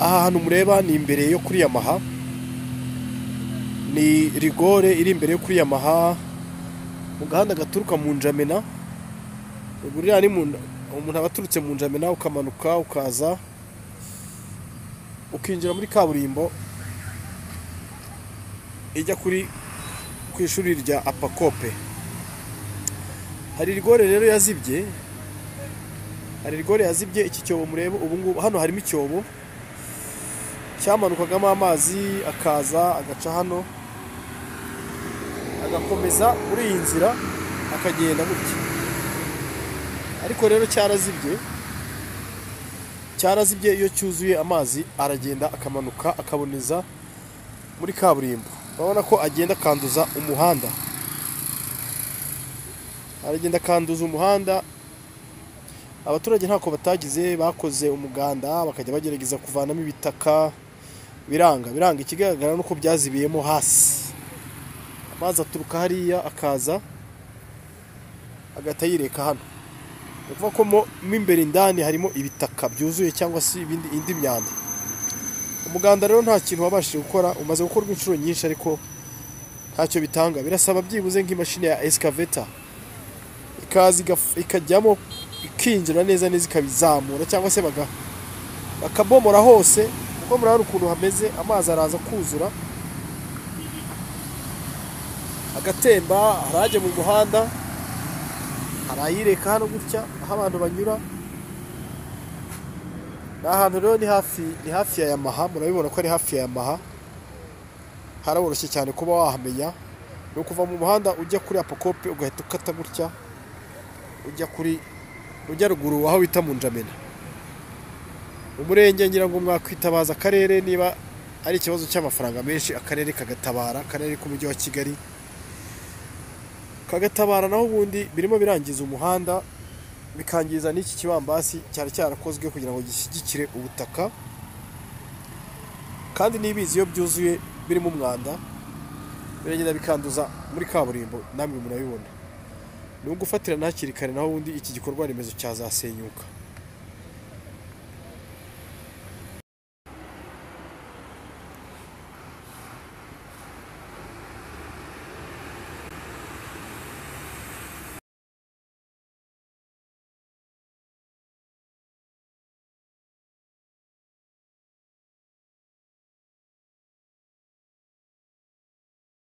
Aha hantu mureba ni imbere yo kuri Yamaha, ni rigore iri imbere yo kuri Yamaha mu gahanda gaturuka mu Njamena. Buriya ni umuntu aba aturutse mu Njamena ukamanuka ukaza ukinjira muri kaburimbo ijya kuri ku ishuri rya Apacope. Hari rigore rero yazibye, hari rigore yazibye. Iki cyobo mureba ubu ngubu hano harimo icyobo cyamanukagamo amazi akaza agaca hano agakomeza muri iyi nzira akagenda gutya, ariko rero cyarazibye, cyarazibye. Iyo cyuzuye amazi aragenda akamanuka akaboneza muri kaburimbo. Urabona ko agenda akanduza umuhanda, aragenda akanduza umuhanda. Abaturage ntako batagize, bakoze umuganda bakajya bagerageza kuvanamo ibitaka, biranga biranga. Ikigaragara nuko byazibiyemo hasi, amazi aturuka hariya akaza agahita yireka hano. Ni ukuvuga ko mo imbere indani harimo ibitaka byuzuye cyangwa se ibindi indi myanda. Umuganda rero nta kintu wabashije gukora, umaze gukorwa inshuro nyinshi ariko ntacyo bitanga. Birasaba byibuze nk'imashini ya excavator ikaza ikajyamo ikinjira neza neza ikabizamura, cyangwa se bakabomora hose, kuko murabona ukuntu hameze, amazi araza kuzura agatemba, harajya mu muhanda, harayireka hano gutya aho abantu banyura. Ni ahantu rero ni hafi, ni hafi ya Yamaha, murabibona ko ari hafi ya Yamaha, haraboroshye cyane kuba wahamenya. Ni ukuva mu muhanda ujya kuri Apacope ugahita ukata gutya ujya kuri ujya ruguru aho bita mu Njamena. Umurenge ngira ngo mwakwitabaza akarere niba ari ikibazo cy'amafaranga menshi, akarere kagatabara, akarere k'umujyi wa Kigali kagatabara. Naho ubundi birimo birangiza umuhanda, bikangiza n'iki kibambasi cyari cyarakozwe kugira ngo gishyigikire ubutaka, kandi n'ibizi iyo byuzuye birimo umwanda biragenda bikanduza muri kaburimbo, namwe murabibona. Ni ugufatirana hakiri kare, naho ubundi iki gikorwa remezo cyazasenyuka.